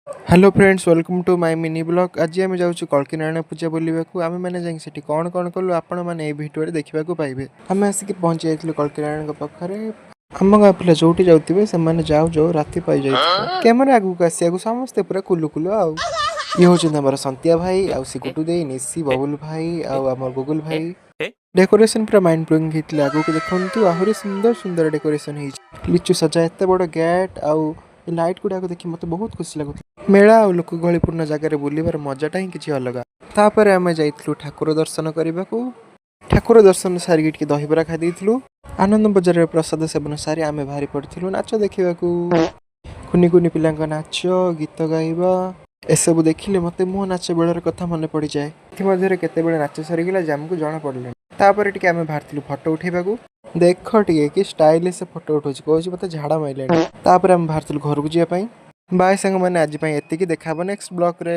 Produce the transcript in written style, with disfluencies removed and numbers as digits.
Hello friends, welcome to my mini vlog. ଆଜି ଆମେ ଯାଉଛୁ କଳ୍କୀନାରାୟଣ ପୂଜା ବୁଲିବାକୁ। ଆମେମାନେ ଯାଇକି ସେଠି କ'ଣ କ'ଣ କଲୁ, ଆପଣମାନେ ଏଇ ଭିଡ଼ିଓରେ ଦେଖିବାକୁ ପାଇବେ। ଆମେ ଆସିକି ପହଞ୍ଚି ଯାଇଥିଲୁ କଳ୍କୀନାରାୟଣଙ୍କ ପାଖରେ। ଆମ ଗାଁ ପିଲା ଯୋଉଠି ଯାଉଥିବେ, ସେମାନେ ଯାଉ ଯାଉ ରାତି ପାଇଯାଇଥିବ। କ୍ୟାମେରା ଆଗକୁ ଆସିବାକୁ ସମସ୍ତେ ପୁରା କୁଲୁ କୁଲୁ। ଆଉ ଇଏ ହେଉଛନ୍ତି ଆମର ସନ୍ତିଆ ଭାଇ, ଆଉ ସେ ଗୁଟୁ ଦେଇ, ନିଶି, ବବୁଲ ଭାଇ ଆଉ ଆମର ଗୁଗୁଲ ଭାଇ। ଡେକୋରେସନ ପୁରା ମାଇଣ୍ଡ ବ୍ଲୋଇଂ ହେଇଥିଲା। ଆଗକୁ ଦେଖନ୍ତୁ, ଆହୁରି ସୁନ୍ଦର ସୁନ୍ଦର ଡେକୋରେସନ ହେଇଛି। ଲିଚୁ ସଜା, ଏତେ ବଡ଼ ଗେଟ୍ ଆଉ ଏ ଲାଇଟ୍ ଗୁଡ଼ାକ ଦେଖି ମୋତେ ବହୁତ ଖୁସି ଲାଗୁଥିଲା। ମେଳା ଆଉ ଲୋକ ଗହଳିପୂର୍ଣ୍ଣ ଜାଗାରେ ବୁଲିବାର ମଜାଟା ହିଁ କିଛି ଅଲଗା। ତାପରେ ଆମେ ଯାଇଥିଲୁ ଠାକୁର ଦର୍ଶନ କରିବାକୁ। ଠାକୁର ଦର୍ଶନ ସାରିକି ଟିକେ ଦହିବରା ଖାଇ ଦେଇଥିଲୁ। ଆନନ୍ଦ ବଜାରରେ ପ୍ରସାଦ ସେବନ ସାରି ଆମେ ବାହାରି ପଡ଼ିଥିଲୁ ନାଚ ଦେଖିବାକୁ। କୁନି କୁନି ପିଲାଙ୍କ ନାଚ, ଗୀତ ଗାଇବା, ଏସବୁ ଦେଖିଲେ ମୋତେ ମୋ ନାଚ ବେଳର କଥା ମନେ ପଡ଼ିଯାଏ। ଏଥିମଧ୍ୟରେ କେତେବେଳେ ନାଚ ସରିଗଲା ଯେ ଆମକୁ ଜଣା ପଡ଼ିଲାନି। ତାପରେ ଟିକେ ଆମେ ବାହାରିଥିଲୁ ଫଟୋ ଉଠେଇବାକୁ। ଦେଖ ଟିକେ କି ଷ୍ଟାଇଲରେ ସେ ଫଟୋ ଉଠଉଛି, କହୁଛି ମୋତେ ଝାଡ଼ା ମାଇଲାଣି। ତାପରେ ଆମେ ବାହାରିଥିଲୁ ଘରକୁ ଯିବା ପାଇଁ। ବାଏ ସାଙ୍ଗମାନେ, ଆଜି ପାଇଁ ଏତିକି। ଦେଖା ହବ ନେକ୍ସଟ ବ୍ଲଗରେ।